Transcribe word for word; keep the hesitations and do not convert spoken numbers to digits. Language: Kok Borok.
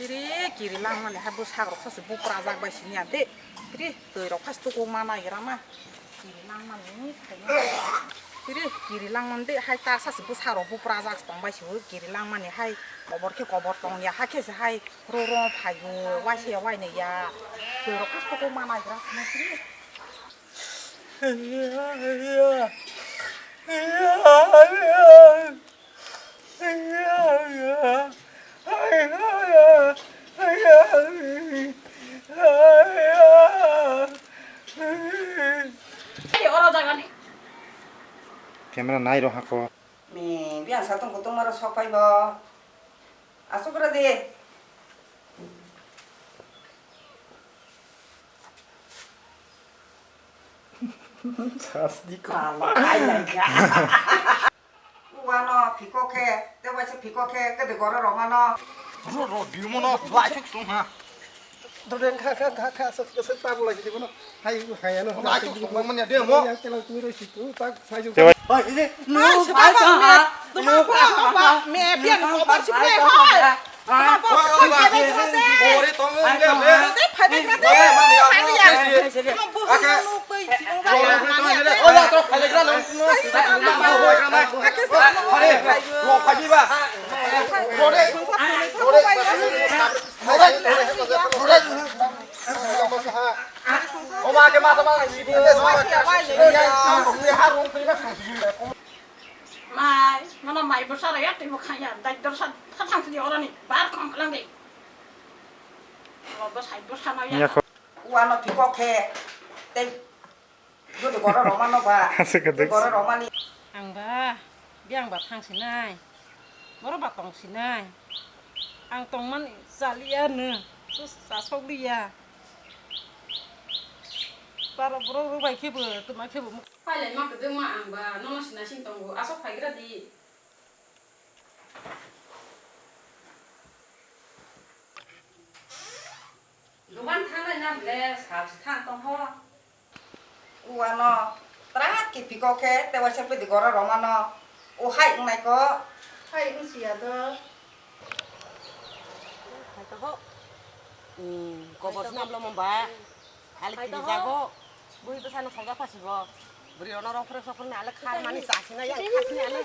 Kiri, kiri langmani hai bwsarok sachi buprajak bai sini ante. Kiri, twi rok phas tuku mana ira ma. Kiri langmani thaino. Kiri, kiri langmani de hai ta sachi bwsarok buprajak tong bai si kiri langmani hai kobor khe kobor tong ya, hai khe se hai ro ro phai bo, wai se wai ne ya. Twi rok phas tuku mana ira sini kiri. Oro jagani. Camera nai ro hako. Mi, biang sa tong kutung maro sok pai bo. Asuk ra de. Sasdi ko. Kala ai lai ga. Uano phiko khe, te waisa phiko khe, kede goro romano. Ro, ro, biumo no, bai suk sung ha. Dodeng kha, kha, kha, kha, sat, sat, tabuk lai sidi bono. Hai, hai, ano, Bono hai, achuk hai, sung manya de mo. Yang telang tui roi situ, tak, sai jung. Tewa- Bai, ini, Ah, lu, sebab bai, apa, kha, me, ha. Lu, me, kha, me, kha, biar kha, kau bersih, kha, hai, kha, hai. Kha, hai. Apa, Wah, apa, wah, apa, wah. Apa, Bore tong Hai, nge kha, le. hai. Hai, hai, hai, Hai, hai, hai. Hai, hai. Mau buh, Oke. Mau buh, Bore tong nge le. Oh, ya, to, hai, hai, hai. Hai, hai, hai. Hai, hai, hai. Hai, hai, hai. Hai, hai, hai. Lo, hai, hai. Mai, mano mai bwsa raya twi bwkha ya, dai dorsa kha thang sidi orani bar khong khlang de. Lo bwsai bwsa no ya. Uano phiko khe, tei Goro roma no ba. Aswk khe Goro roma ni. Ang ba, biyang ba thang sinai. Boro ba tong sinai. Ang tongmani chaliya no. Sus chasok liya. Para borok rok bai khe bo, tuma khe bo. Pailai ma kwdwng ma ang ba, nono sinai sing tongo. Aswk phaigra di. Dogan thangnai na ble sal se thang tong ho. Uano trak ki piko khe te waisa pwidi goro romano. O hai wngnai ko. Hai wngsi ya do. Hai to ho. Hmm, kobor swnam lo mamba. Ale kiri jago. Bui bwsano sajak phasibo. Bwrwi ono rok phre sok phre ale khar mani chasina yang khasni ale.